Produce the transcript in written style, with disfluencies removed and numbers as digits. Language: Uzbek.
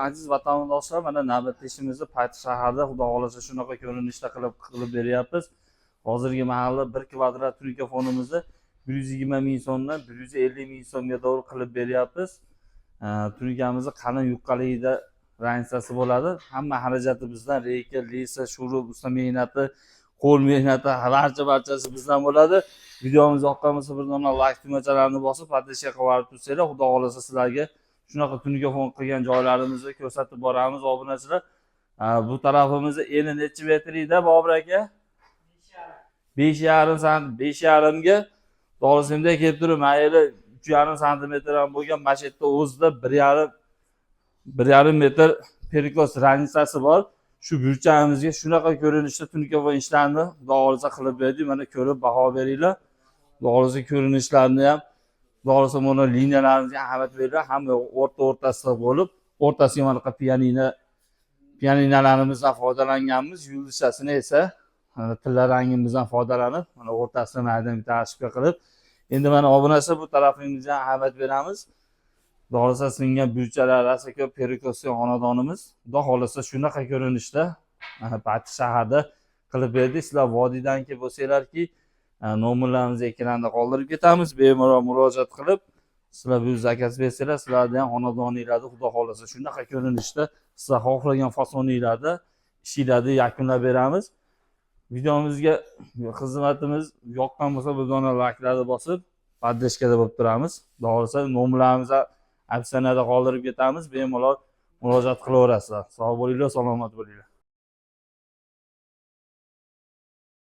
Aziz vatandoshlar, mana navbatda ishimizni Paytaq shaharda, xudo xohlasa, shunaqa ko'rinishda qilib beryapmiz. Hozirgi mahalda 1 kvadrat tunuka fonimizni 120 000 so'mdan 150 000 so'mga to'g'ri qilib beryapmiz. Tunukamizni qalin yupqaligida разница si bo'ladi. Hamma xarajati bizdan: reyka, леса, шуруп, usta mehnati, qo'l mehnati, barcha barchasi bizdan bo'ladi. Videomiz yoqqan bo'lsa, bir dona layk tugmachalarini bosib, подписка qilib yuborib tursanglar, xudo xohlasa, sizlarga shunaqa tunuka fon qilgan joylarimizni ko'rsatib boramiz, obunachilar. Bu tarafimizni eni nechi metr edi, Bobur aka? 5,5 sant, 5,5ga to'g'risimda kelib turib, mayli, 3,5 santimetr ham bo'lgan, mana shu yerda o'zida 1,5 metr перекос разница si bor. Shu burchagimizga shunaqa ko'rinishda tunuka fon ishlarni, xudo xohlasa, qilib berdik. Mana, ko'rib baho beringlar. Xudo xohlasa, ko'rinishlarini ham, xudo xohlasa, mana liniyalarimizga ahamiyat beringlar. Hamma o'rta o'rtasida bo'lib, o'rtasiga mana bunaqa pianinolarimizdan foydalanganmiz. Yulduzchasini esa mana tilla rangimizdan foydalanib, mana o'rtasida maydan bitta ошибка qilib. Endi mana, obunachi, bu tarafimizga ham ahamiyat beramiz. Xudo xohlasa, singan burchalar rosa ko'p, перекос li xonadonimiz, xudo xohlasa, shunaqa ko'rinishda mana Paytaq shaharda qilib berdik. Sizlar vodiydan kelib bo'lsanglarki, nomerlarimizni ekranda qoldirib ketamiz, bemalol murojaat qilib, sizlar bu заказ bersanglar, sizlarni ham xonadoninglarda, xudo xohlasa, shunaqa ko'rinishda sizlar xohlagan fasoninglarda ishinglarni yakunlab beramiz. Videomizga xizmatimiz yoqqan bo'lsa, bir dona layklarni bosib, поддержка da bo'lib turamiz. Xudo xohlasa, nomerlarimizni описание da qoldirib ketamiz, bemalol murojaat qilaverasizlar. Sog' bo'linglar, salomat bo'linglar.